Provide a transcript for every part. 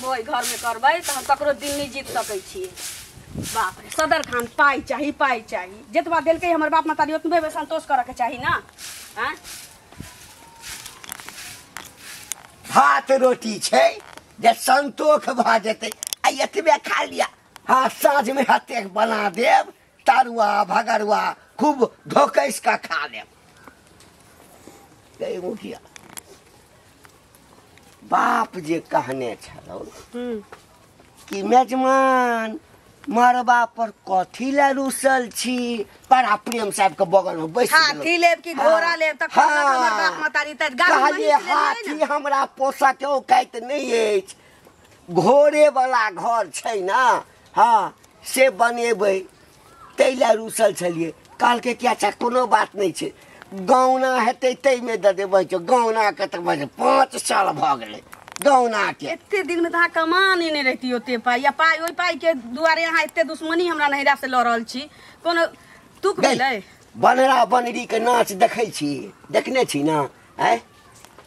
एतबो एहि घरमे करबै तऽ हम ककरो दिल नहि जीत सकै छियै। बाप रे, सदर खान पाइ चाही, पाइ चाही। जतबा देलकै हमर बाप महतारी ओतबे संतोष करऽ के चाही ना। आँय, भात रोटी छै जे संतोष भऽ जेतै, आ एतबे खा लिअ। हाँ, साँझ में हतेक बना देब तरुआ भगरुआ, खूब धोकैस कऽ खा लेब। गै मुखिया, बाप जे कहने छलौ कि मेजमान मरबा पर कथी लए रुसल छी, बड़ा प्रेम साहब के बगल में बैस गेलौ। हाथी लेब कि घोड़ा लेब तऽ कहलक हमर बाप महतारी तऽ गाड़ी कहलियै महींस लेलियै हाथी ने। हमरा पोसऽ के औकात नहि अछि, घोड़े वाला घर छै ना, हाँ से बनेबै, ताहि लए रुसल छलियै। कहलकै कि अच्छा कोनो बात नहि छै, गौना हेतै ताहिमे दऽ देबै। गौनाके तऽ 5 साल भऽ गेलै गौना के। एते दिन में तऽ अहाँ कमा नहि रहिती ओते पाइ, या पाइ ओहि पाइ के दुआरे अहाँ एते दुश्मनी हमरा नैहरा से लऽ रहल छी, कोनो तुक भेलै? बनरा बनरी के नाच देखै छी, देखने छी ना? आँय,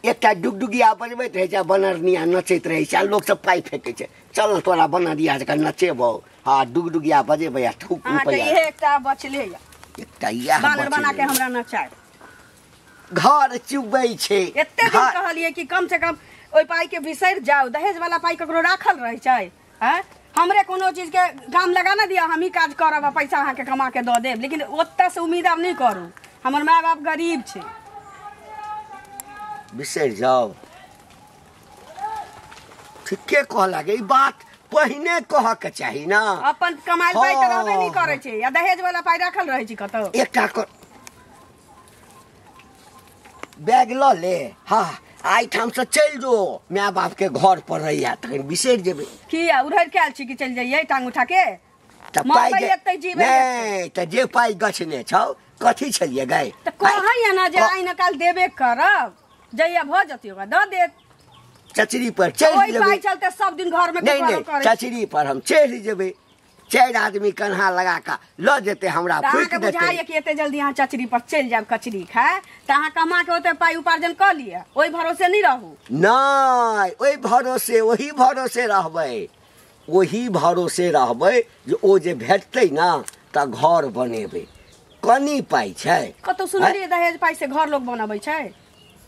एकटा डुगडुगिया बजबैत रहै छै आ बनरनिया नचैत रहै छै, आ लोक सब पाइ फेकै छै, चल तोरा बनरिया जकाँ नचेबौ। हाँ, डुगडुगिया बजेबै आ खूब अहाँके रुपैआ। इहे एकटा बचले यऽ, एकटा इएह बानर बना के बचलै। हमरा नचाय। घर चुबै छै। एते दिन कहलियै कि कम से कम ओहि पाइ के बिसरि जाउ, दहेज वाला पाइ ककरो राखल रहै छै? आँय, हमरे कोनो चीज के गाम लगा ना दिअ, हमही काज करब आ पैसा अहाँके कमा के दऽ देब, लेकिन ओतऽ से उम्मीद आब नहि करू, हमर माय बाप गरीब छै। बिसरि जाउ, ठीके कहलक, ई बात पहिने कहऽ के चाही ना। अपन कमायल पाइ तऽ रहबे नहि हाँ। करै छै, आ दहेज वाला पाइ राखल रहै छै कतौ? एकटा बैग लऽ ले, हाँ एहिठाम से चलि जो, माय बाप के घर पर रहिया, तखन बिसरि जेबै। की आ उड़हरि के आयल छी कि चलि जइयै टांग उठा के? तऽ पाइ मरबै जे एतै जीबै नहि तऽ जे पाइ गछने छौ कथी छलियै गै? तऽ कहैया ना जे आइ न काल्हि देबे करब, जहिया भऽ जेतै ओकरा दऽ देत। चचरी पर चढ़ि ओहि जेबै। पाइ चलते सब दिन घर में नहीं कुकरो नहीं, करै छी। चचरी पर हम चढ़ि जेबै, 4 आदमी कन्हा लगा कऽ लऽ जेतै हमरा, तऽ फूकि अहाँके देतै। बुझाइए कि एते जल्दी अहाँ चचरी पर चलि जायब कचरी खाय, तऽ अहाँ कमा के ओते पाइ उपार्जन कऽ लिअ, ओहि भरोसे नहि रहू। नहि, ओहि भरोसे, ओही भरोसे रहबै, ओही भरोसे रहबै जे ओ जे भेटतै ना तऽ घर बनेबै। कनी पाइ छै। कतौ सुनलियै दहेज पाइ से घर लोक बनबै छै?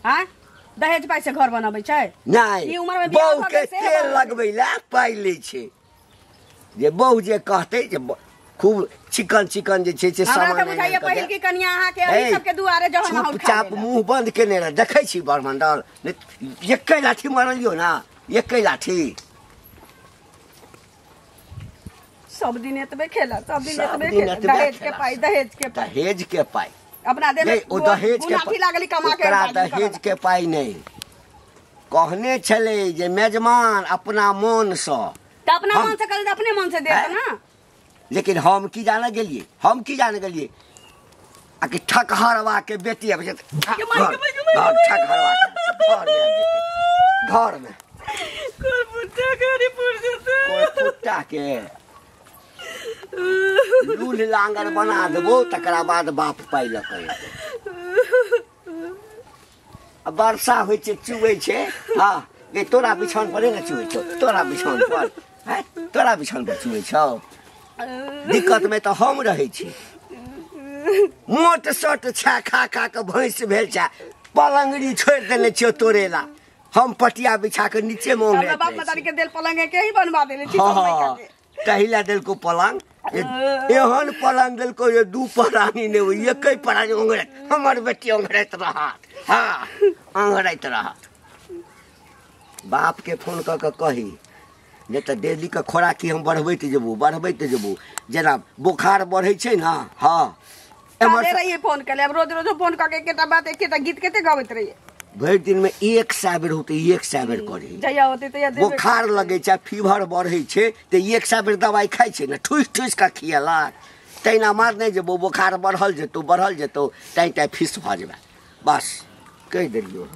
आँय, दहेज पाइ से घर बनबै छै? नहि, ई उमर में बियाह बहू भऽ के गेल से तेल बनबै। लगबै लए पाइ लै छै, जे बहू जे कहतै जे खूब चिकन चिकन जे छै से हमरा सामान तऽ बुझाइए आनि कऽ पहिल दे। की कनिया अहाँके एहि ए, सबके दुआरे जहन अहाँ उठा चुपचाप लेलक। मुँह बंद केने रह, देखै छी बरमंडल, एकै लाठी मारलियौ ना, एकै लाठी। सब दिन एतबे खेला, सब दिन सब एतबे दिन खेला, एतबे दहेज के खेला। पाइ, दहेज के पाइ। दहेज के पाइ। अपना देह में नहीं, ओ दहेज के गुनाठी पाइ। लागली कमा के ओकरा उपार्जन दहेज करऽ। के पाइ नहि कहने छलै जे मेजमान अपना मोन सँ। तऽ अपना हम मन से करै तऽ अपने मन से देत हैं? ना। लेकिन हम की जाने गेलियै, हम की जाने गेलियै आ कि ठकहरवा के बेटी आबै छै तऽ के माय, के माय, के माय, घर, के माय, ठकहरवा के घर में आबि जेतै, घर में। कोन पुट्टा गाड़ी पुर जेतै? कोन पुट्टा के लूल्ह लांगर बना देबो, तकरा बाद बाप पाइ लऽ कऽ एतै। आ वर्षा होइ छै, चुबै छै। हाँ, गे तोरा बिछौन पर नहि ने चुबै छौ, तोरा बिछौन पर, हैं? तोरा बिछौन पर चुबै छौ। दिक्कत में तऽ हम रहै छी। मोट सोट छा खा खा कऽ भैंस भेल छा, पलंगड़ी छोड़ि देने छियौ तोरे ला, हम पटिया बिछा कऽ नीचे मे हमरा ओंघराइत बाप रहै मतारी छी। के देल पलंग के ही बनवा देने छी, हाँ, सब लड़का के। तही ला देलको पलंग, एहन पलंग देलको जे 2 प्राणी नहि होई, एकै प्राणी ओंघराइत, हमर बेटी ओंघराइत रहत। हाँ, ओंघराइत रहत। बाप के फोन कऽ कऽ कही नहि तऽ डेली के खोराकी हम बढ़बैत जेबो, बढ़बैत जेबो, जेना बोखार बढ़ै छै ना। हाँ, एम्हर काल्हे रहियै फोन केले, अब रोज रोज फोन कऽ के एकेटा बात एकेटा गीत कते गबैत रहियै। भरि दिन में 100 बेर होतै, 100 बेर करी। जहिया होतै तहिया देबे बोखार लगै छै, फीवर बढ़ै छै तऽ 100 बेर दवाइ खाइ छै ने, ठुसि ठुसि कऽ खियेलक। तहिना मारने जेबो, बोखार बढ़ल जेतौ, बढ़ल जेतौ, तैं तैं फीस भऽ जेबै। बस कहि देलियौ।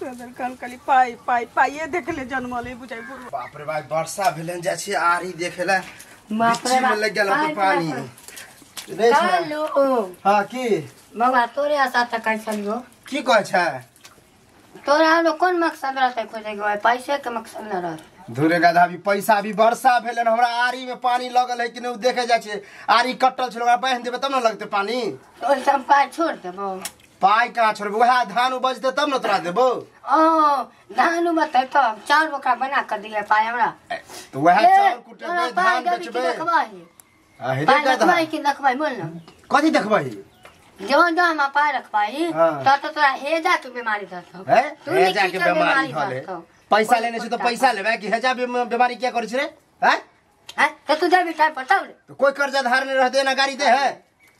कहली पाइ पाइ पाइए देखले जन्मल है बुझाइ बुढ़वा। बाप रे बाप, वर्षा भेलन जाइ छी आरी देखे ला, बाप रे बिच्ची में बाप, लग गेल पाइ पानी। पाइ। रे छौड़ा। हेलो। हाँ, की? बौआ, तोरे आशा तकै छलियौ। की कहै छै? तोरा आरो कोन मकसद रहतै खोजै के? पैसे के मकसद न रहतै। धुरे गधा भी पैसा भी वर्षा भेलन हमरा आरी में पानी लगल है कि नहीं देखे जाय छै। आरी कटल छै ओकरा बान्हि देबै तब न लगतै पानी। तो सब पाइ छोड़ देबो। पाइ कहाँ छोड़बो, वएह धान उपजतै तब न तोरा देबो। ओ धान उपजतै तब चाउर ओकरा बना कऽ दिहे पाइ हमरा। तऽ वएह चाउर कुटेबै धान बेचबै। पाइ रखबै कि देखबै बोल न। कथी देखबै? जो जो हम पाइ रखबै त तोरा हेजा के बीमारी धरतौ। हेजा के बीमारी धरे पैसा लेने छै तो पैसा लेबै कि हेजा बीमारी क्या करै छै रे? हैं हैं त तू जाबी टाइम पर तब तो कोई कर्जा धारने रहते ना गाड़ी दे है,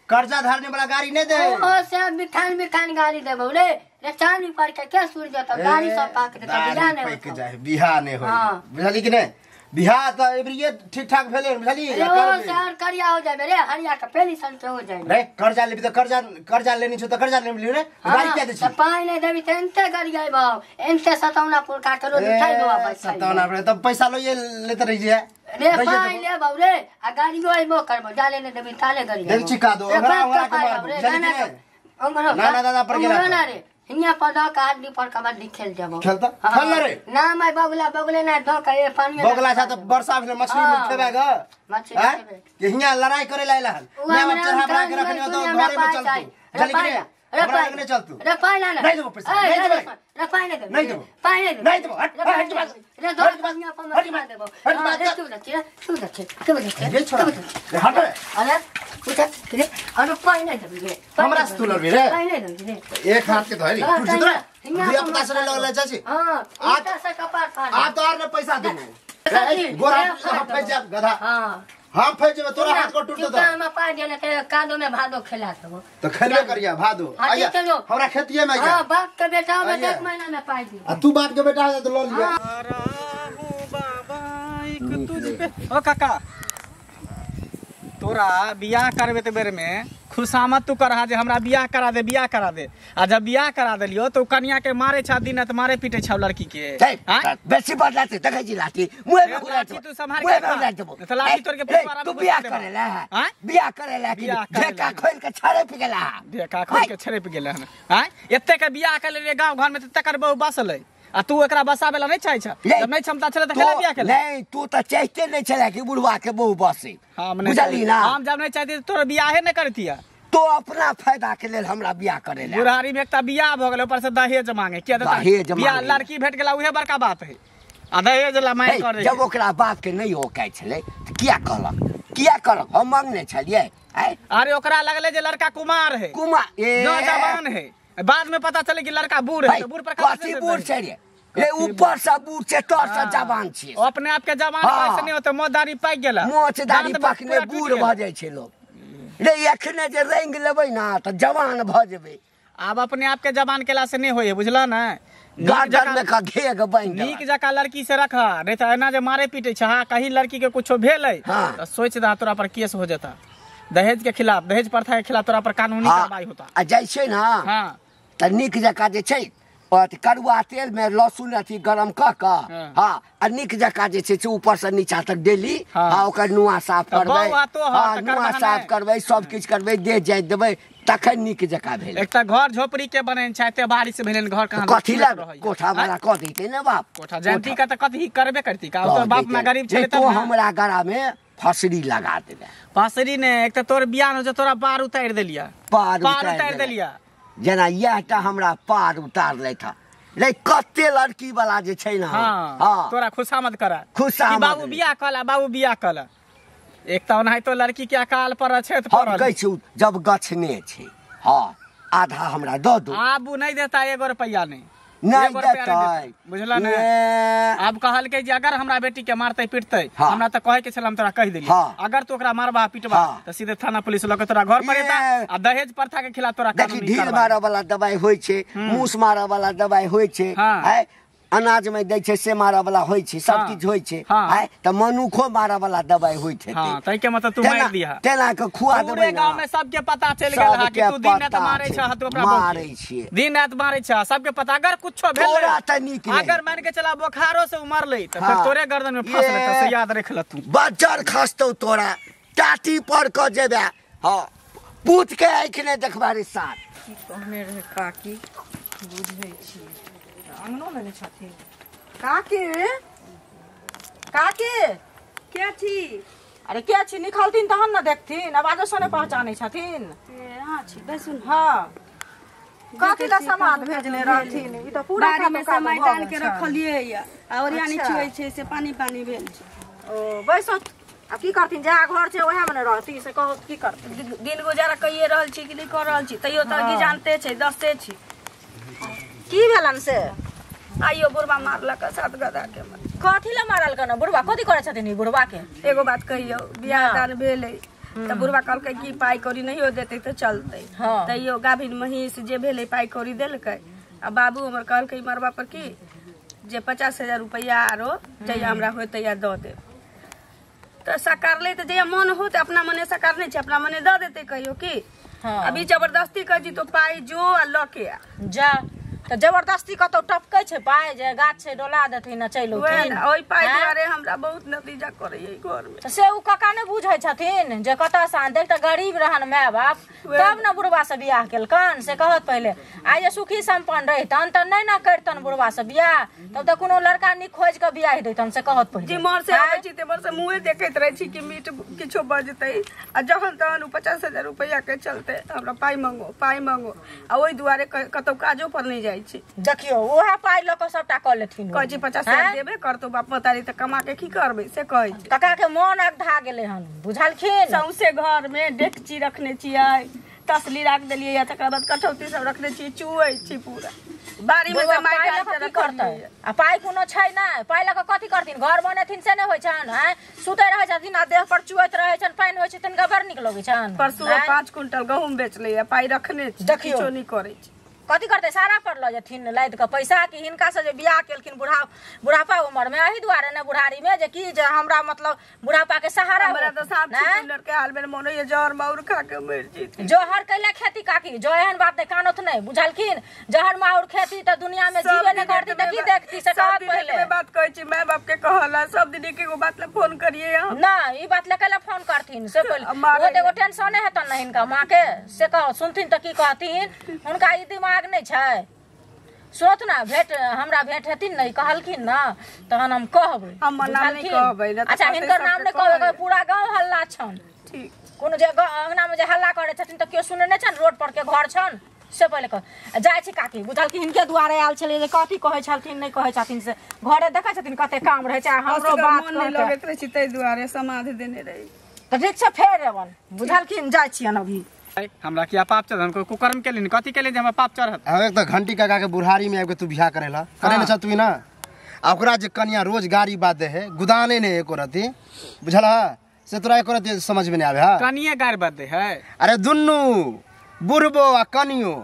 कर्जा धारने वाला गाड़ी नहीं दे। ओ से मिठान मिठान गाड़ी देबौ रे रे चांदी पर के क्या सूर जत गाड़ी सब पाक दे बिहान नहीं पाक जाए बिहान नहीं होई बुझली कि नहीं? बिहार त एबरिए ठीक ठाक भेले बुझली। ओ सर करिया हो जाबे रे हरिया के पेली सन के हो जाबे रे। कर्जा लेबी त कर्जा कर्जा लेनी छ त कर्जा लेबी रे गाड़ी क्या दे छी? त पाइ नै देबी त एनते गाड़ी आइबौ एनते सतौना पुर का के रोज उठाइ देबौ पैसा। सतौना पर तब पैसा लइए लेते रहि जे रे पाइ लेबौ रे आ गाड़ियो आइबो करबो जाले नै देबी ताले गाड़ी देख छी का दो हमरा हमरा के मार बुझली कि नै? ना दादा पर गेला ना रे हिया पर दो का आदमी पर कबड्डी खेल जाबो। खेलता खेल रे ना मैं बगला बगले ना दो का ए पानी में बगला छ त वर्षा भेल मछली में खेबे ग मछली खेबे कि हिया लड़ाई करे ला आइल हन। मैं अब चढ़ा बना के रखनी तो घरे में चल तू जल्दी के रे पाई नहीं चल तू रे पाई ना नहीं देबो पैसा नहीं देबो रे पाई नहीं देबो नहीं देबो पाई नहीं नहीं देबो हट हट रे दो हिया पर मत देबो रे तू रखे तू रखे तू रखे रे छोड़ा रे हट रे। अरे उठा रे अरे पाई नहीं देबी रे हमरा से तू लड़बी रे पाई नहीं देबी रे एक हाथ के धरी टूट जतरा दिया पता से लगल जा छी। हां आ से कपार फाड़ आ तो आर ने पैसा देबो गोरा हम फैस जा गधा। हां हम फैस जेबे तोरा हाथ को टूट जतौ। हम पाई देने के कादो में भादो खेला देबो त खेलबे करिया भादो आया हमरा खेतिए में आया। हां बाप के बेटा में 1 महीना में पाई दी आ तू बाप के बेटा है त ल लिया। बाबा एक तुझ पे ओ काका तोरा बियाह करबे ते बेर में खुशामद तू करहा जे हमरा बियाह करा दे बियाह करा दे आ जब बियाह करा देलियो तो कनिया के मारे छा दिन रात मारे पीटे छा लड़की के। बेसी बदलाते देखै छी लाठी मुंह में घुरा तू संभाल के देबो त लाठी तोड़ के पुआरा तू बियाह करेला है बियाह करेला कि ढेका खोल के छड़े पे गेला ढेका खोल के छड़े पे गेला हन। हां एते के बियाह कर ले गांव घर में त तकर बहु बसलै आ तू एकरा बसाबेला नहीं चाहै छ जब नहीं क्षमता छले त खेला बियाह केले नहीं तू त चाहते नहीं छले कि बुढ़वा के बहु बसे। हम बुझली ना हम जब नहीं चाहती तोरा बियाहे नहीं करतिया तो अपना फायदा के लेल हमरा बियाह करेला। बुढ़ारी में एकटा बियाह भ गेल ऊपर से दहेज मांगे किया देता बियाह लड़की भेट गेला उहे बड़का बात है आ दहेज ला मांग करे। जब ओकरा बाप के नहीं ओकै छले त किया कहलक किया कहलक हम मांगने छलियै। अरे ओकरा लगले जे लड़का कुमार है कुमार नौजवान है बाद में पता चले कि लड़का बूढ़ है तो बूढ़ पर कथी बूढ़ छै रे ए ऊपर से बूढ़ छै तर से जवान छै अपने आप के जवान कैसे नहीं होते मोछ दाढ़ी पाकि गेला मोछ दाढ़ी पाकने बूढ़ भ जाइ छै लोग रे। एखने जे रंग लेबै ना त जवान भ जेबै। आब अपने आप के जवान केला से नहीं होय बुझला ना गार्डन में का घेग बन नीक जका लड़की से रख नहीं त एना जे मारे पीटे छै। हां कहीं लड़की के कुछो भेलै त सोच दा तोरा पर केस हो जेता दहेज के खिलाफ दहेज प्रथा के खिलाफ तोरा पर कानूनी कार्रवाई होता। आ जाइ छै ना हां त नीक जका जे छै करुआ तेल में लहसुन अथी गरम क क हां आ नीक जका जे छै से ऊपर से नीचा तक डेली हां ओकर नुआ साफ करबै हां नुआ साफ करबै सब किछ करबै देह जाय देबै तखन नीक जका भेल। एकटा घर झोपड़ी के बनेन छै एते बारिश भेलन घर कहां कथी ला कोठा वाला क देते ने बाप कोठा जयंती का त कथी करबे करती का तो बाप में गरीब छले त हमरा गरा में फसरी लगा देले फसरी ने एक त तोर बियाह हो तोरा पार उतार देलिया पार उतार देलिया जेना इएहटा हमरा पार उतार लेथा रे कते लड़की वाला जे छै ना। हां तोरा खुशामद करा खुशामद बाबू बियाह कला बाबू बियाह कला एक त ओनाहितो लड़की के अकाल पर छै त हम कहै छी जब गछने छै हां आधा हमरा दऽ दो आबू नहीं देता एगो रुपैया नहीं नहीं देतै बुझला ने। आब कहलकै जे अगर हमरा बेटी के मारतै पीटतै हमरा त कहै के छल हम तोरा कहि देली अगर तू ओकरा मारबा पीटबा त सीधे थाना पुलिस लऽ के तोरा घर पर एता आ दहेज प्रथा के खिलाफ तोरा कानूनी देखी ढील मारऽ वाला दवाई होइ छै मूस मारऽ वाला दवाई होइ छै है अनाज में दै छै से मारऽ वाला होइ छै सब किछ होइ छै है त मनुखो मारऽ वाला दवाई होइत हेतै। हां तै के मतलब तू मारि दिहा तेना के खुआ देबै पूरे गांव में सबके पता चलि गेल हा कि तू दिन रात मारै छ तू ओकरा मारै छियै दिन रात मारै छ सबके पता अगर कुछो भेलै तोरा त नीक नहि अगर मान के चला बोखारो से उमरलै त फिर तोरे गर्दन में फंस लेतौ से याद रख ल तू बज्जर खसतौ तोरा टाटी पर क जेबे। हां पूत के आँखि नहि देखबा रे साथ की कहने रहे काकी बुझै छी अंगनो में छथिन काकी काकी के छी? अरे के छी निकलथिन तहन न देखथिन, आवाजो से नहि पहचानै छथिन। हाँ छी बैसु। हाँ कथी ला सामान भेजने रहथिन? ई त पूरा बाड़ी में समय टान के रखलियै या और यानी छुए छै से पानी पानी भेल छै। ओ बैसो आ की करथिन, जहाँ घर छै ओएह में रहती से कहो की करथिन। दिन गुजारा कइए रहल छी कि नहीं कर रहल छी, तैयो त की जानते छै दसते छी। की भेलन से? आइयो बुढ़बा मारलक सात गदा के। कथी ला मारलक न बुढ़बा? कथी करै छथिन ई बुढ़बा के? एगो बात कहियो, बियाह दान भेलै त बुढ़बा कहलकै कि पाई कौड़ी नहियो देतै त चलतै। हाँ। तैयो गाभिन महींस जे भेलै पाई कौड़ी देलकै। आ बाबू हमर कहलकै मरबा पर की जे 50,000 रुपैआ आरो जहिया हमरा होय तहिया दऽ देब। त सकारलै त जहिया मन हो त अपना मने सकार नहि छै, अपना मने दऽ देतै कहियो की। हाँ। अभी जबरदस्ती कहै छी तो पाई जो आ लऽ के आ जा, त जबरदस्ती कतौ टपकै छै पाई जे गाछ छै डोला देथिन आ चलि औथिन। ओहि पाई दुआरे हमरा बहुत नतीजा करैये घर में। से उ काका नहि बुझै छथिन जे कतऽ से देख त गरीब रहन my बाप तब न बुढ़बा से बियाह केलकन, से कहत पहिले। आइ जे सुखी संपन्न रहितन त नहि न करितन बुढ़बा से बियाह, तब त कोनो लड़का नीक खोजि के बियाह दैतन, से कहत पहिले। जिम्हर से आबै छी तिम्हर से मुँहे देखैत रहै छी कि मीट किछो बजतै, आ जखन तहन उ 50,000 रुपैआ के चलते हमरा पाई मांगो पाई मांगो, आ ओहि दुआरे कतौ काजो पर नहि जाइ छी। देखियौ उएह पाइ लऽ कऽ सबटा कऽ लेथिन। कहै छी 50,000 देबे करतौ बाप महतारी तऽ कमा के की करबै, से कहै छी। काका के मोन अगधा गेलै हन बुझलखिन। सौंसे घर में डेकची रखने छियै, तसली राख देलियै, तकर बाद कटौती सब रखने छियै, चुऐ छी पूरा बाड़ी में से माटि डालि के करतै। आ पाइ कोनो छै नहि, पाइ लऽ कऽ कथी करथिन? घर बनेथिन से नहि होइ छनि, आँय सुतै रहै छथिन आ देह पर चुऐत रहै छनि, पानि होइ छै तिनका बड़ नीक लगै छनि। परसू 5 क्विंटल गहूँम बेचलै, पाइ रखने छी, देखियौ किछो नहि करै छी। कथी करतै? सारा पर लऽ जेथिन लादि कऽ पैसा। कि हिनका से जे बियाह केलखिन बुढ़ापा उम्र में, एहि दुआरे ने बुढ़ारी में जे की जे हमरा मतलब बुढ़ापा के सहारा। हमरा तऽ साफ के हाल में मोन होइए जहर माउर खा के मरि जेती। जहर कैला खेती काकी, जो एहन बात नहि कानत नहि बुझलखिन। जहर माउर खेती तऽ दुनिया में जीवे नहि करती तऽ की देखती, से कहत पहिले। बात कहै छी my बाप के कहला सब दिन एक एगो बात ला फोन करिए हम ना, ई बात ला कैला फोन करथिन से पहिले। ओ तऽ एगो टेंशने हेतन ने हिनका माँ के, से कह सुनथिन तऽ की कहथिन? हुनका ई दिमाग नहि छै। सोच ना भेंट हमरा भेंट हेथिन नहि कहलखिन ना तहन हम कहबै। हमर नाम नहि कहबै। अच्छा हिनकर नाम नहि कहबै, पूरा गाँव हल्ला छन। ठीक कोनो जे अंगना में जे हल्ला करै छथिन तऽ केओ सुनै नहि छन, रोड पर के घर छन, से पहिले कह जाइ छी काकी। बुझलखिन हिनके दुआरे आयल छलियै जे कथी कहै छलथिन नहि कहै छथिन, से घरे देखै छथिन कते काम रहै छै। हमरो बात मोन नहि लगैत रहै छै ताहि दुआरे समाधि देने रही। तऽ ठीक छै फेर एबन बुझलखिन, जाइ छियनि अभी। हमरा किया पाप चढ़त? हम कुकर्म केलिन कथी केलिन जे हमरा पाप चढ़त? एक तऽ घंटी काका के बुढ़ारी में आबि के तू बियाह करेला करे ने छ तू ना, आ ओकरा जे कनिया रोज गाड़ी बात दे है गुदाने ने एको रति बुझल है, से तोरा एको रति समझ में नहीं आवे है। कनिया गाड़ी बात दे है? अरे दुन्नू बुढ़बो आ कनियो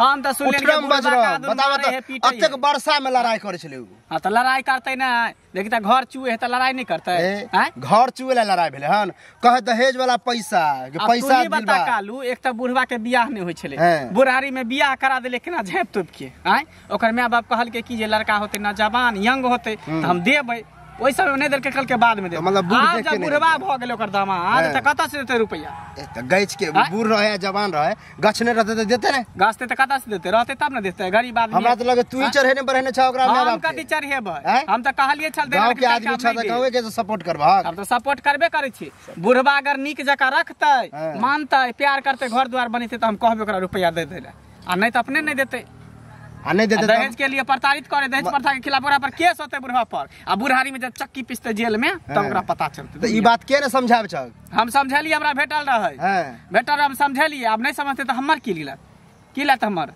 हम तऽ सुनलियै बताब त अतेक वर्षा में लड़ाई करै छलै उ। हां त लड़ाई करतै ना, देखी त घर चुए है त लड़ाई नहीं करतै। घर चुए ला लड़ाई भेलै हन, कहे दहेज वाला पैसा के पैसा दिलबा। बता कालू, एक त बुढ़वा के बियाह नहीं होय छलै, बुढ़ारी में बियाह करा देले केना झाँप तोप के। आय ओकर my बाप कहलकै कि जे लड़का होतै नौजवान यंग होतै त हम देबै, ओहि समय नहीं देलकै, कल के बाद में देबै। मतलब बूढ़ देख के बुढ़वा भ गेलै ओकर दामाद त कतऽ से देतै रुपैआ? त गछ के बूढ़ रहे जवान रहे गछ नहीं रहते त देते ने, गछते त कतऽ से देतै? रहते तब ने देतै, गरीब आदमी। हमरा त लगे तू ही चढ़ेने बढ़ेने छ ओकरा my बाप के। हम कथी चढ़ेबै? हम त कहलियै छल देने, गांव के आदमी छ त गांवे के सपोर्ट करबहक। हम त सपोर्ट करबे करै छी। बुढ़वा अगर नीक जकाँ रखतै, मानतै, प्यार करतै, घर द्वार बनेतै त हम कहबै ओकरा रुपैआ दे दै ला, आ नहीं त अपने नहीं देतै। आ नहीं देते दहेज के लिए प्रताड़ित करे, दहेज प्रथा के खिलाफ ओकरा पर केस होते बुढ़वा पर, आ बुढ़ारी में जब चक्की पिसते जेल में तब ओकरा पता चलते। त ई बात के ने समझाब छ? हम समझेलिए, हमरा भेटल रहै, भेटल हम समझेलिए। आब नहीं समझते त हमर की लीला की लात हमर?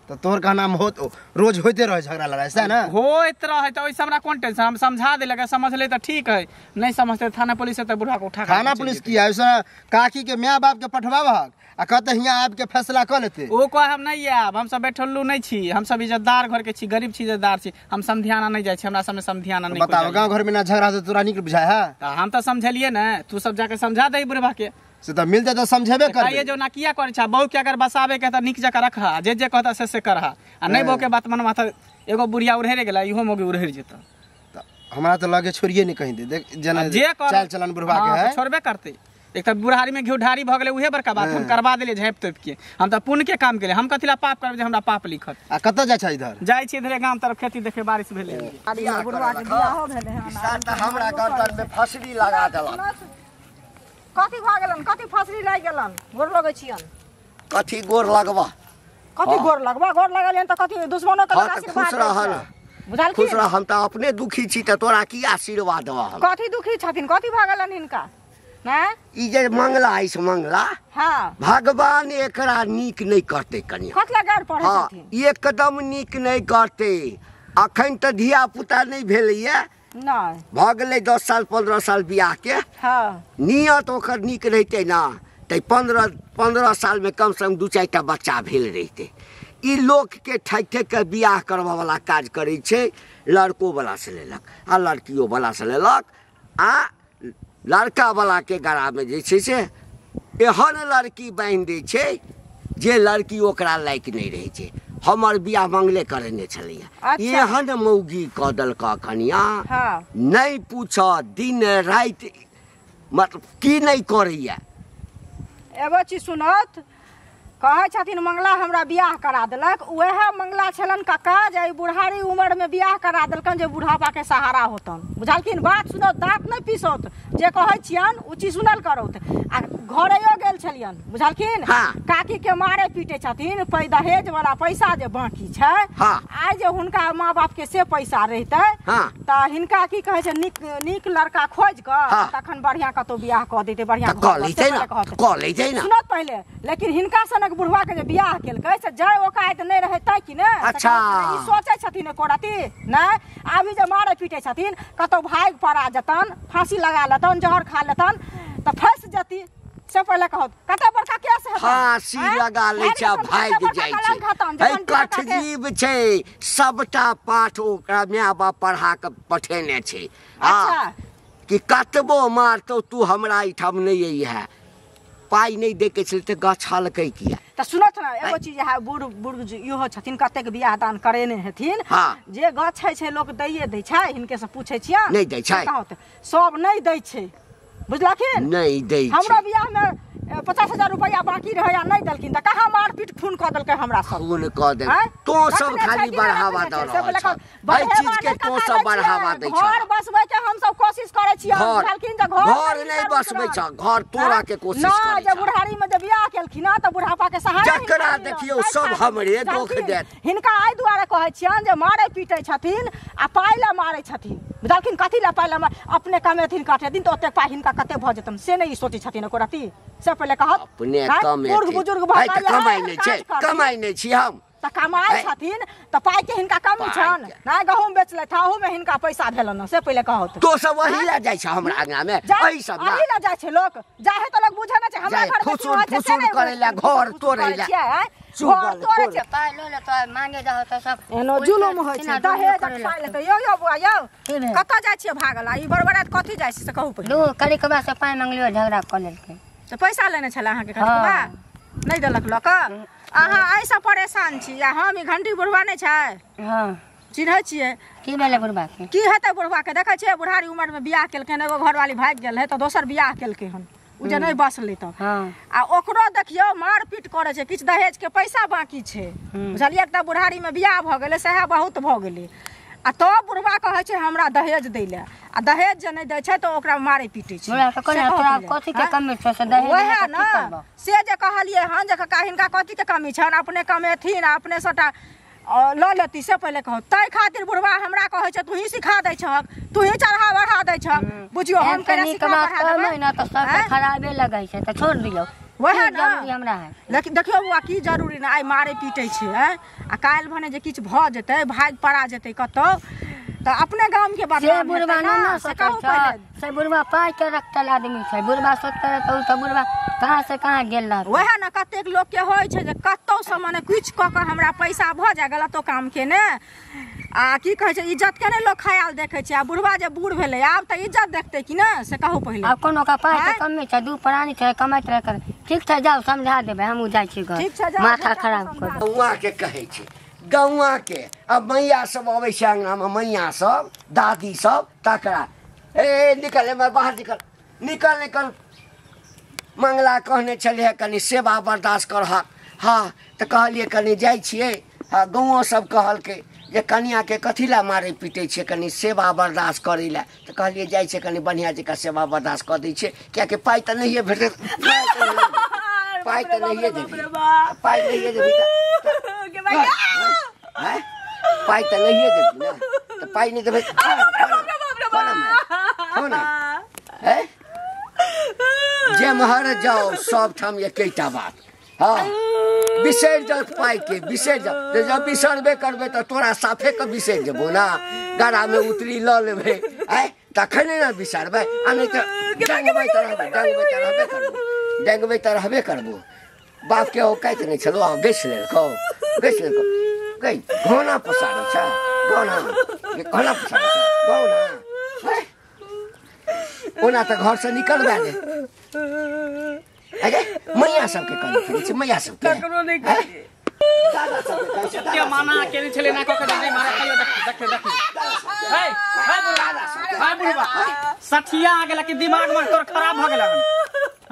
त तोहर का नाम होत रोज होते रहे झगड़ा लड़ाई से ना होइत रहे, त ओइसे हमरा कोन टेंशन। हम समझा देलक, समझ ले त ठीक है, नहीं समझते थाना पुलिस त बुढ़ा के उठा थाना पुलिस की है? ऐसा काकी के my बाप के पठवाबहक आ कहते हियां आबि के फैसला क लेते। ओ कह हम नहीं आयब, हम सब बैठलू नहीं छी, हम सब इज्जतदार घर के छी, गरीब छी, इज्जतदार छी, हम समधियाना नहीं जाइ छी, हमरा सब में समधियाना नहीं। बताओ गांव घर में ना झगड़ा से तोरा नीक बुझाय है? त हम त समझलिए ने, तू सब जाके समझा दही बुढ़वा के। से त मिलते त समझेबे करबे। ये जो ना किया करै छ, बहू के अगर बसाबे के त नीक जका रखा, जे जे कहता से से करहा, आ नहीं बहू के बात मनवा त एगो बुढ़िया उड़ेरे गेला, इहो मोगी उड़ेर जेता। त हमरा त लगे छोड़िए नहीं कहीं दे, देख जना चाल चलन बुढ़वा के है छोड़बे करते। एक तऽ बुढ़ारी में घिउ ढारी भऽ गेलै उहे बड़का बात हम करवा देलियै झाँपि तोपि के हम तऽ पुण्य के काम केलियै हम कथी ला पाप करबै जे हमरा पाप लिखत आ कतऽ जाइ छै इधर जाइ छियै इधरे गाम तरफ खेती देखे बारिश भेलै बुढ़वा के बियाहो भेलै हन हमरा गर्दन में फसरी लगा देलक कथी भऽ गेलन कथी फसरी लागि गेलन गोर लगै छियन कथी गोर लगबा कथी गोर लगबा गोर लगलियन तऽ कथी दुश्मनो के आशीर्वाद खुश रहन बुझलखिन खुश रह हम तऽ अपने दुखी छी तऽ तोरा की आशीर्वाद देबह हम कथी दुखी छथिन कथी भऽ गेलन हिनका हैं ई जे मंगला अछि मंगला हां भगवान एकरा नीक नहि करतै कनिया कथी लगा पढ़ै छथिन एकदम नीक नहि करतै अखन तऽ धिया पुता नहि भेलैया नहि भऽ गेलै 10 साल 15 साल बियाह के हां नियत ओकर नीक रहितै ना तऽ 15 साल में कम से कम 2-4 टा बच्चा भेल रहितै ई लोक के ठकि ठकि के बियाह करबऽ वाला काज करै छै लड़को वाला से लेलक आ लड़कियो वाला से लेलक आ लड़का वाला के गरा में जे छै से एहन लड़की बान्हि दै छै जे लड़की ओकरा लायक नहि रहै छै हमर बियाह मंगले करेने छलैया एहन मौगी कऽ देलक कनिया नहि पूछ दिन राति मतलब की नहि करैया एगो चीज सुनत कहै छथिन मंगला हमरा बियाह करा देलक उएह मंगला छलन काका जे बुढ़ारी उम्र में बियाह करा देलकन जे बुढ़ापा के सहारा होतन बुझलखिन बात सुनत दाँत नहि पीसत जे कहै छियन ओ चीज सुनल करौत आ घरेयो गेल छलियन बुझलखिन काकी के मारे पीटे छथिन दहेज वाला पैसा जे बाकी छै आइ जे हुनका माँ बाप के से पैसा रहितै तऽ हिनका की कहै छै नीक नीक लड़का खोजि कऽ तखन बढ़िया कतौ बियाह कऽ देतै बढ़िया सुनत पहिले लेकिन हिनका सनक बुढ़वा के जे बियाह केलकै से जाय ओकायत नहि रहै तै कि ने अच्छा ई सोचै छथिन एको रति नहि आबी जे मारे पीटे छथिन कतौ भागि पड़ा जतन फांसी लगा लेतन जहर खा लेतन तऽ फँसि जती से पहिले कहत कते बड़का केस हेतै फांसी लगा लै छै भागि जाइ छै है कठजीव छै सबटा पाठ ओकरा माय बाप पढ़ा कऽ पठेने छै अच्छा कि कतबो मारतौ तू हमरा एहिठाम नहि अइहे पाइ नहि दै के छलै तऽ गछलकै किया तऽ सुनत ने एगो चीज है बूढ़ बुढ़ इहो छथिन कतेक बियाह दान करेने हेथिन जे गछै छै लोक दैये दै छै हिनके से पूछै छियै नहि दै छै सब नहि दै छै बुझलखिन नहि दै छै हमरा बियाह में 50,000 रुपया बाकी रहै आ नहि देलखिन तऽ कहाँ मारपीट खून कऽ देलकै हमरा सब खून कऽ देल तो सब खाली बढ़ावा दऽ रहल छह एहि चीज के तो सब बढ़ावा दै छह घर बसबै के हम सब कोशिश करै छियै बुझलखिन जे घर नहि बसबै छह घर तोड़ा के कोशिश करै ना जे बुढ़ारी में जे बियाह केलखिन तऽ बुढ़ापा के सहारा जकरा देखियौ सब हमरे दोख देत हिनका एहि दुआरे कहै छियनि जे मारै पीटै छथिन आ पाइ लए मारै छथिन बुझलखिन कथी लए पाइ लए अपने कमेथिन कटेथिन तऽ ओतेक पाइ हिनका कते भऽ जेतनि से नहि ई सोचै छथिन एको रति से पहिले कहत अपने कमेथिन बुढ़ बुजुर्ग भऽ गेल कमाइ नहि छै कमाइ नहि छी हम तऽ कमाइ छथिन तऽ पाइ के हिनका कमी छनि नहि गहूँम बेचलथि अहूमे हिनका पैसा भेलनि से पहिले कहत तो सब वही लए जाइ छै हमरा अंगना में एहि सब अही लए जाइ छै लोक जाइ है तऽ लोक बुझै नहि छै हमरा घर में फुसुर फुसुर करै लए घर तोड़ै लए घर तोड़ै छै पाइ लऽ ले तऽ मांगे जाहो तऽ सब एनो जुलुम होइ छै दहेज पाइ लेतै यौ यौ बुआ यौ कतऽ जाइ छियै भागल आ ई बड़बड़ाइत कथी जाइ छै से कहू पहिले दू कनिकबा से पाइ मंगलियो झगड़ा कऽ लेलकै तऽ पैसा लेने छलै अहाँके कनिकबा नहि देलक लऽ कऽ अहाँ एहिसँ परेशान छी आ हम ई घंटी बुढ़वा नहि छै हँ चिन्है छियै की भेलै बुढ़वा के की हेतै बुढ़वा के देखै छियै बुढ़ारी उमर में बियाह केलकै एगो घरवाली भागि गेल है तऽ दोसर बियाह केलकै हन ओ जे नहि बसलै तऽ आ ओकरो देखियौ मारपीट करै छै किछु दहेज के पैसा बाकी छै बुझलियै एक तऽ बुढ़ारी में बियाह भऽ गेलै सएह बहुत भऽ गेलै आ तब बुढ़वा कहै छै हमरा दहेज दै लए आ दहेज जे नहि दै छै तऽ ओकरा मारै पीटै छै वएह ने से जे कहलियै हन जे काका हिनका कथीके कमी छनि अपने कमेथिन आ अपने सबटा लऽ लेती से पहिले कहू ताहि खातिर बुढ़वा हमरा कहै छै तूही सिखा दै छहक तूही चढ़ा बढ़ा दै छहक बुझियौ हम केना सिखा बढ़ा देबै ने तऽ सबके खराबे लगै छै तऽ छोड़ दियौ वएह ने हमरा है लेकिन देखियौ बौआ की जरूरी ने आइ मारै पीटै छै आ काल्हि भने जे किछु भऽ जेतै भागि पड़ा जेतै कतौ तऽ अपने गाम के से बुढ़वा ने सोचै छै से बुढ़वा पाइ के रखल आदमी छै बुढ़वा सोचते रहै तऽ बुढ़वा कहाँ से कहाँ गेल रहत वएह ने कतेक लोक के होइ छै जे कतौ से मने किछु कऽ कऽ हमरा पैसा भऽ जाय गलतो काम केने आ की कहै छै इज्जत के नहि लोक ख्याल देखै छै आ बुढ़वा जे बूढ़ भेलै आब तऽ इज्जत देखतै कि ने से कहू पहिले आब कोनो का पाइ के कमी छै दू प्राणी छै कमाइत रहै ठीक छै जाउ समझा देबै हमहूँ जाइ छी घर ठीक छै माथा खराब कर गौआ के कहै छै गौआ के अब मैया सब अबै छै अंगना में मैया सब दादी सब तकरा ए निकल बाहर निकल निकल निकल मंगला कहने छलियै कनि सेवा बर्दाश्त करहक। हाँ तऽ कहलियै कनि जाइ छियै। हाँ गाँवो सब कहलकै जे कनियाके कथी लए मारै पीटै छियै, कनि सेवा बर्दाश्त करै लए। तऽ कहलियै जाइ छियै कनि बढ़िआँ जकाँ सेवा बर्दाश्त कऽ दै छियै, कियाकि पाइ तऽ नहिए भेटत, पाइ तऽ नहिए देबही, पाइ नहिए देबही, पाइ तऽ नहिए देबही ने, तऽ पाइ नहि देबै जेम्हर जाउ सब ठाम एकेटा बात। हाँ बिसरि जाउ पाइ के, बिसरि जाउ। जब बिसरबे करबै तऽ तोरा साफे के बिसरि जेबो ना, गड़ामे उतरी लऽ लेबै आँय, तखने ने बिसरबै, आ नहि तऽ डंगबै तऽ रहबै, डंगबै तऽ रहबे करबो, डंगबै तऽ रहबे करबो। बाप के औकात नहि छलो, गसि लेलकौ, गसि लेलकौ। गई घोना पसारै छै, घोना घोना पसारै छै, घोना। ओना तऽ घरसँ निकलबै ने। अरे मैया सबके कहने फिरै छै, मैया सबके ककरो नहि कहै, दादा सबके कहै छै। के माना केने छलै ना कऽ के नहि मारा, कहियो देख देख देख। हे हे बुढ़ा, हे बुढ़वा सठिया आ गेला कि दिमाग में तोर खराब भ गेला हन?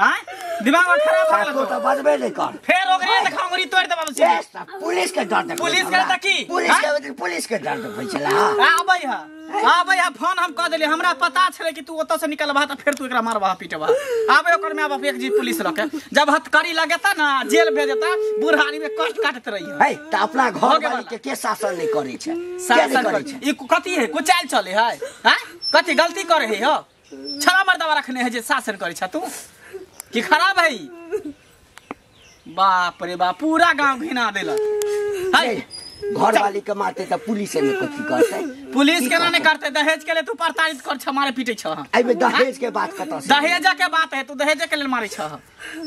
हां दिमाग में खराब भ गेला तो त बजबे नहि कर, फेर ओकरे देख अंगुरी तोड़ देबा। पुलिस के डर देख, पुलिस के देखी, पुलिस के डर देखै छला। आबै ह आबै ह, फोन हम कह देलियै, हमरा पता छलै कि तू ओतऽ से निकलबा तऽ फेर तू एकरा मारबा पीटबा। आबै ओकर my बाप एक जी पुलिस लऽ के जब हथकड़ी लगेता ना जेल भेजेता, बुढ़ारी में कष्ट काटैत रही है। तऽ अपना घर वाली के के शासन नहि करै छै, शासन करै छै। ई कथी है, कुचाल चले है? हैं कथी गलती करे है हो? छड़ा मर्दवा रखने है जे शासन करै छ तू, कि खराब है? बाप रे बाप, पूरा गांव घिना देलक है। घर वाली के मारते तऽ पुलिस एमे कथी करतै? पुलिस केना नहि करतै? दहेज के लिए तू प्रताड़ित कर छ, मारे पीटे छ। एहिमे दहेज के बात कतऽ से? दहेज के बात है, तू दहेज के लेल मारे छ।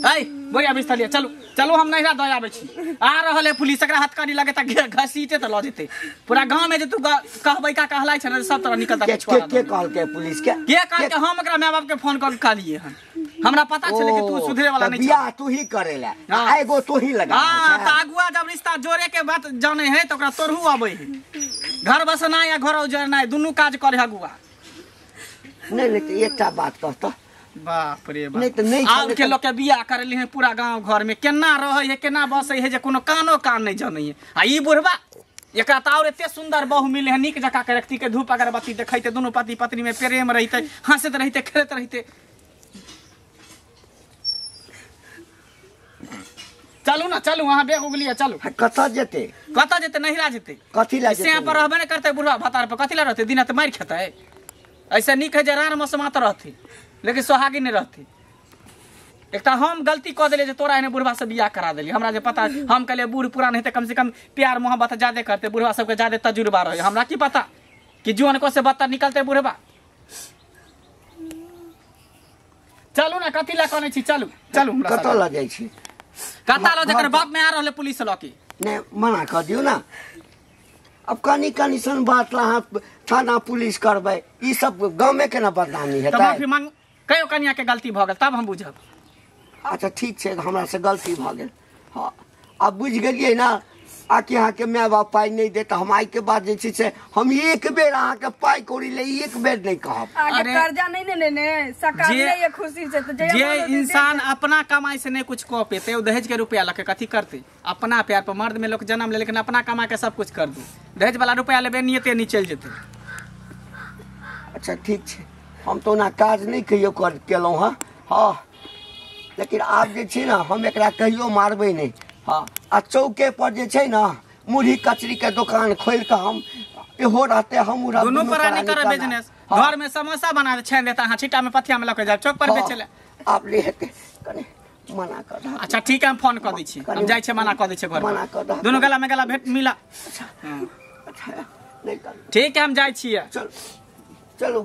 है बोरिया बिस्तर लिअ, चलू चलू, हम नहिरा दऽ आबै छी। आ रहल है पुलिस, एकरा हथकड़ी लगे तऽ घसीटे तऽ लऽ जेतै। पूरा गांव में जे तू कहबै का कहलाई छ ने, सब तरह निकलता। के कहलकै पुलिस के? के कहलकै? हम एकरा my बाप के फोन कऽ के कहलियै हन, हमरा पता छलै कि तू सुधरे वाला नहीं। बियाह तू ही करेला, एगो तू ही लगा। हां त अगुआ जब रिश्ता जोड़े के बात जाने है त ओकरा तोरहु आबै है। घर बसना या घर उजड़ना दुनू काज करे अगुआ। नहीं नहीं एकटा बात कहता, बाप रे बाप, नहीं त नहीं आब के लोग के बियाह करली है पूरा गांव घर में केना रहै है केना बसै है जे कोनो कानो कान नहीं जानै है। आ ई बुढ़बा एकरा त और एते सुंदर बहु मिले है, नीक जका के रखती के धूप अगरबत्ती देखैते, दुनू पति पत्नी में प्रेम रहिते, हंसैत रहिते, खेलैत रहिते। चलू ना चलू, अहाँ बेग उगलियै, चलू। कतऽ जेतै? कतऽ जेतै? नहिरा जेतै। कथी लए जेतै? से पर रहबे नहि करतै बुढ़वा भतार पर, कथी लए रहतै? दिन राति मारि खेतै। ऐसे नीक है जे रान मसमात रहतै, लेकिन सोहागी नहि रहतै। एकटा हम गलती कऽ देलियै जे तोरा एहने बुढ़वा से बियाह करा देलियै। हमरा जे पता, हम कहलियै बूढ़ पुरान हेतै कम से कम प्यार मोहब्बत ज्यादे करतै, बुढ़वा सबके ज्यादे तजुर्बा रहै। हमरा की पता कि जुअन को से बत्तर निकलतै बुढ़वा। चलू ना, कथी लए कहने छी? चलू चलू। कतऽ लऽ जाइ छी? कतऽ लऽ जकर बाप में आ रहलै पुलिस लऽ के। नहि मना कऽ दियौ ना। अब कनी कनी सन बात ला अहाँ थाना पुलिस करबै, ई सब गाँवमे केना बदनामी हेतै? माफी मांग, कहियो कनिया के गलती भऽ गेल तब हम बुझब। अच्छा ठीक छै, हमरा से गलती भऽ गेल। हाँ आब बुझि गेलियै ना, आ कि अहाँके my बाप पाइ नहि देत, हम आइके बाद जे छै से हम एक बेर अहाँके पाइ कौड़ी ले एक बेर नहि कहब। अरे कर्जा नहीं ने लेने सरकार नहीं ये खुशी से तो जे इंसान अपना कमाई से नहीं कुछ कऽ पेते ओ दहेज के रुपया लके कथी करते? अपना प्यार पर मर्द में लोग जन्म ले, लेकिन अपना कमा के सब कुछ कर दू। दहेज वाला रुपया लेबे नियते नहीं चलि जेतै। अच्छा ठीक छै, हम तऽ ओना काज नहि कहियो केलहुँ हँ। हाँ लेकिन आब जे छै ने हम एकरा कहियो मारबै नहि। हाँ आ चौके पर जे छै ने मुरही कचरी के दोकान खोलि कऽ हम इहो रहते हम दुनू प्राणी करब बिजनेस। घर में समोसा बना दे छानि देता, अहाँ छिट्टा में पथिया में लऽ के जायब चौक पर बेचै लए। आब नहि हेतै, कनि मना कऽ दह। अच्छा ठीक है, हम फोन कऽ दै छी, हम जाइ छियै, मना कऽ दै छियै घर, मना कऽ दह। दुनू गला में गला भेट मिला। अच्छा अच्छा नहि ठीक है, हम जाइ छियै। चलू चलू।